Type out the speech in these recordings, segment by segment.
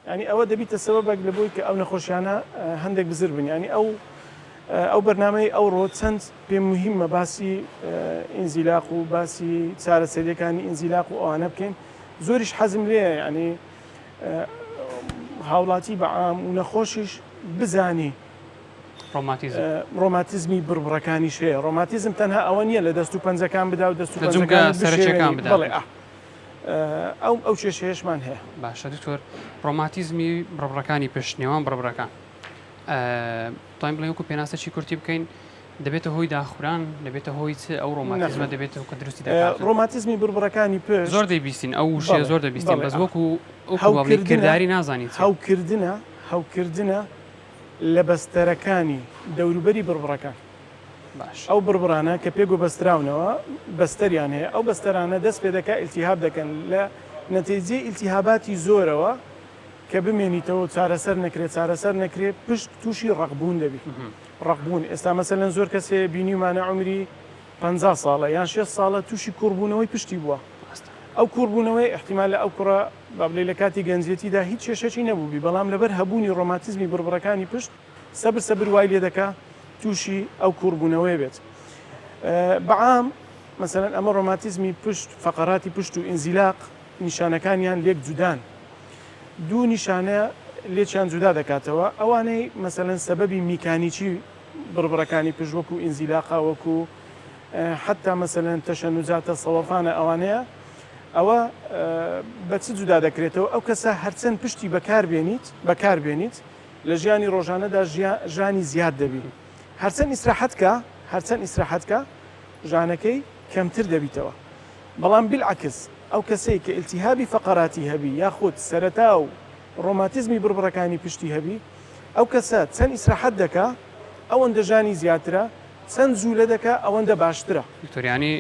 یانی ئەوە دەبیتە سەبەبێک لە بۆی کە ئەو نەخۆشیانە هەندێک بزر بن یانی ئەو ئەو بەرنامەی ئەوڕۆ چەند پێم مهمە باسی ئینزیلاق و باسی چارەسەریەکانی ئینزیلاق و ئەوانە بکەین زۆریش حەزم لێیە یانی هاوڵاتی بە عام و نەخۆشیش بزانی ڕۆماتیزم ڕۆماتیزمی بڕبڕەکانیش هەیە ڕۆماتیزم تەنها ئەوە نییە لە دەست و پەنجەکان بدا و دەست و لە جومگە پەنجەکان سەرەکیەکان بشێوێنی بدا. بەڵێ ئا ئەو ئەو کێشەیەشمان هەیە. باشە دکتۆر ڕۆماتیزمی بڕبڕەکانی پشت نێوان بڕبڕەکان توانین بڵێین وەکو پێناسەکی کورتی بکەین دەبێتە هۆی داخوران دەبێتە هۆی چ ئەو ڕۆماتیزمە نەخێر. دەبێتە کە دروستی دەکات ڕۆماتیزمی بڕبڕەکانی پشت زۆر دەیبیستین ئەو وشەیە بەڵێ زۆر دەبیستین بەڵێ بەس ئا. وەکو وەکو با بڵێین هەوکردنە کرداری نازانین چیە. هەوکردنە هەوکردنە لە بەستەرەکانی دەوروبەری بڕبڕەکان. باش. ئەو بڕبڕانە کە پێکوە بەستراونەوە بەستەریان هەیە ئەو بەستەرانە دەست پێ دەکا ئیلتیهاب دەکەن لە نەتیجەی ئیلتیهاباتی زۆرەوە کە بمێنیتەوە و چارەسەر نەکرێ چارەسەر نەکرێ پشت تووشی ڕەقبوون دەبی ڕەقبوون ئێستا مەسەلەن زۆر کەس هەیە بینیومانە عومری 50 ساڵە یان 60 ساڵە تووشی کوڕبوونەوەی پشتی بووە ئەو کوڕبوونەوەی احتیمالە ئەو کوڕە با بڵێ لە کاتی گەنجێتیدا هیچ کێشەکی نەبووبی بەڵام لەبەر هەبوونی ڕۆماتیزمی بڕبڕەکانی پشت سەبر سەبر وای لێ دەکا تووشی ئەو کووڕبوونەوەیە بێت. بەعام مەسەلەن ئەمە ڕۆماتیزمی پشت، فەقەراتی پشت و ئینزیلاق نیشانەکانیان لێک جودان. دوو نیشانە لێکیان جودا دەکاتەوە، ئەوانەی مەسەلەن سەبەبی میکانیکی بڕبڕەکانی پشت وەکوو ئینزیلاقە، وەکوو حەتا مەسەلەن تەشەنوجاتە، سەوەفانە ئەوانەیە، ئەوە بە چ جودا دەکرێتەوە؟ ئەو کەسە هەرچەند پشتی بەکار بێنیت، بەکار بێنیت، لە ژیانی ڕۆژانەدا ژانی زیاد دەبی هەرچەند ئیسراحەت کا هەرچەند ئیسراحەت کا ژانەکەی کەمتر دەبیتەوە بەڵام بالعکس ئەو کەسەی کە ئیلتیهابی فەقەراتی هەبی یاخود سەرەتا و ڕۆماتیزمی بڕبڕەکانی پشتی هەبی ئەو کەسە چەند ئیسراحەت دەکا ئەوەندە ژانی زیاترە چەند جولە دەکا ئەوەندە باشترە. دکتۆر یانی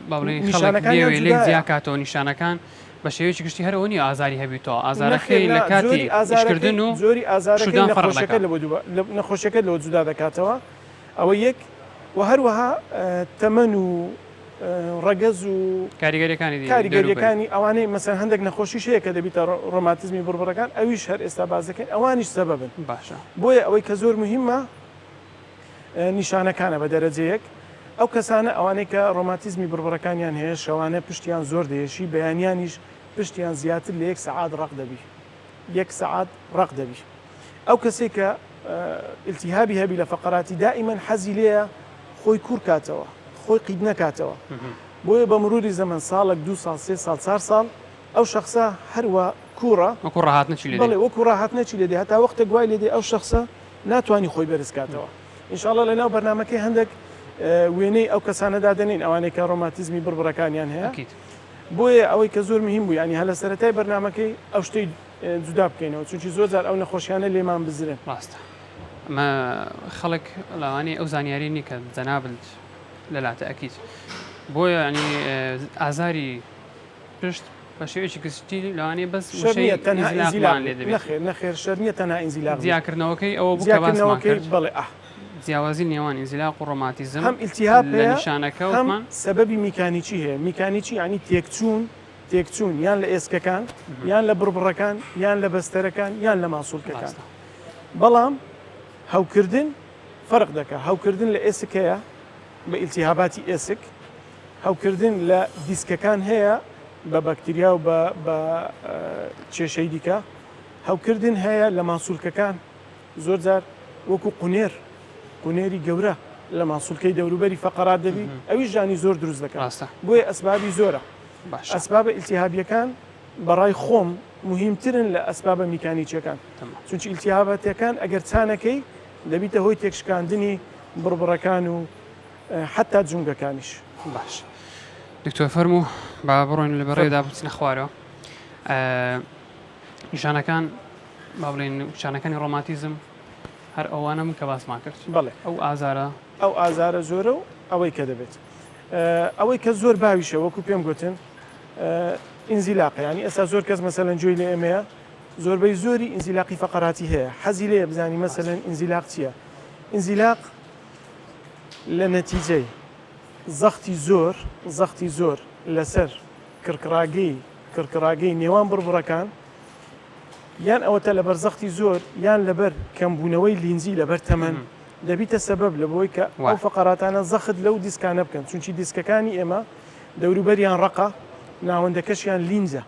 با بڵێین خەڵک نیشانەکانیان بیەوێ لێک جودایە. جیا کاتەوە نیشانەکان بە شێوەیەکی گشتی هەر ئەوە نییە ئازاری هەبیتەوە، نەخێر ئازارەکەی نا لە کاتی جۆری ئازارەکەی ئیشکردن و جۆری ئازارەکەی پشوودان فەرق نەخۆشیەکە دەکا. لەوە دووبا نەخۆشیەکەت لەوە جودا دەکاتەوە ئەوە یەک و هەروەها تەمەن و ڕەگەز و کاریگەریەکانی دەوروبەری. کاریگەریەکانی ئەوانەی مەسەلەن هەندێک نەخۆشیش هەیە کە دەبیتە ڕۆماتیزمی بڕبڕەکان ئەویش هەر ئێستا باس دەکەین ئەوانیش سەبەبن باشە. بۆیە ئەوەی کە زۆر مهمە نیشانەکانە بە دەرەجەیەک ئەو کەسانە ئەوانەی کە ڕۆماتیزمی بڕبڕەکانیان هەیە شەوانە پشتیان زۆر دەیەشی بەیانیانیش پشتیان زیاتر لە یەک سەعات ڕەق دەبی یەک سەعات ڕەق دەبی ئەو کەسێک کە ئیلتیهابی هەبی لە فەقەراتی دائیمەن حەزی لێیە خۆی کوور کاتەوە خۆی قیت نەکاتەوە بۆیە بە مروری زەمەن ساڵێک دو ساڵ سێ ساڵ چار ساڵ ئەو شەخسە هەروە کووڕە وەکو ڕاهاتنەکی لێ دێ بەڵێ وەکو ڕاهاتنەکی لێ دێ هەتا وەختێک وای لێ دێ ئەو شەخسە ناتوانی خۆی بەرز کاتەوە ان شاء اللە لەناو بەرنامەکەی هەندێک وێنەی ئەو کەسانە دادەنین ئەوانەی کە ڕۆماتیزمی بڕبڕەکانیان هەیە ئەکید. بۆیە ئەوەی کە زۆر مهم بوو یانی هەر لە سەرەتای بەرنامەکەی ئەو شتەی جودا بکەینەوە چونکی زۆر جار ئەو نەخۆشیانە لێمان بزرن. ڕاستە ئەمە خەڵک لەوانەیە ئەو زانیاری نیە کە جەنابت لەلاتە ئەکید بۆیە ینی ئازاری پشت بە شێوەیەکی گشتی لەوانەیە بەس شەر وشەی نییە تەنها ئینزیلاقمان ئینزیلاق لێ بێت دەبێت. نەخێر نەخێر شەر نییە تەنها ئینزیلاق بێت. جیاکردنەوەکەی ئەوە بوو کە باسمان جیاکردنەوەکەی کرد. بەڵێ ئاه. جیاوازی نێوان ئینزیلاق و ڕۆماتیزم هەم ئیلتیهاب لە هەیە نیشانەکە هەم وتمان. سەبەبی میکانیکی هەیە میکانیکی یانی تێکچوون تێکچوون یان لە ئێسکەکان یان لە بڕبڕەکان یان لە بەستەرەکان یان لە ماسوولکەکان ڕاستە. بەڵام هەوکردن فەرق دەکا هەوکردن لە ئێسک هەیە بە ئیلتیهاباتی ئێسک هەوکردن لە دیسکەکان هەیە بە بەکتریا و بە بە کێشەی دیکە، هەوکردن هەیە لە ماسولکەکان زۆر جار وەکو قونێر قونێری گەورە لە ماسولکەی دەوروبەری فەقەرات دەبی ئەویش ژانی زۆر دروست دەکات ڕاستە. بۆیە ئەسبابی زۆرە باشە. ئەسبابە ئیلتیهابیەکان بەڕای خۆم مهمترن لە ئەسبابە میکانیکیەکان تەمام. چونکی ئیلتیهاباتەکان ئەگەر چانەکەی دەبیتە هۆی تێکشکاندنی بڕبڕەکان و حەتا جومگەکانیش. باش دکتۆر فەرموو با بڕۆین لە بەڕێدا بچنە خوارەوە نیشانەکان با بڵێن نیشانەکانی ڕۆماتیزم هەر ئەوانە من کە باسمان کرد بەڵێ ئەو ئازارە ئەو ئازارە زۆرە و ئەوەی کە دەبێت ئەوەی کە زۆر باویشە وەکو پێم گوتن ئینزیلاقە ینی ئێستا زۆر کەس مەسەلەن گوێی لە ئێمەیە زۆربەی زۆری ئینزیلاقی فەقەراتی هەیە حەزی لێ بزانی مەسەلەن ئینزیلاق چییە ئینزیلاق لە نەتیجەی زەختی زۆر زەختی زۆر لەسەر کڕکڕاگەی کڕکڕاگەی نێوان بڕبڕەکان. یان ئەوەتە لەبەر زەختی زۆر یان لەبەر کەمبوونەوەی لینجی لەبەر تەمەن دەبیتە سەبەب لەبەوەی کە ئەو فەقەراتانە زەخت لەو دیسکانە بکەن چونکی دیسکەکانی ئێمە دەوروبەریان ڕەقە ناوەندەکەشیان لینجە.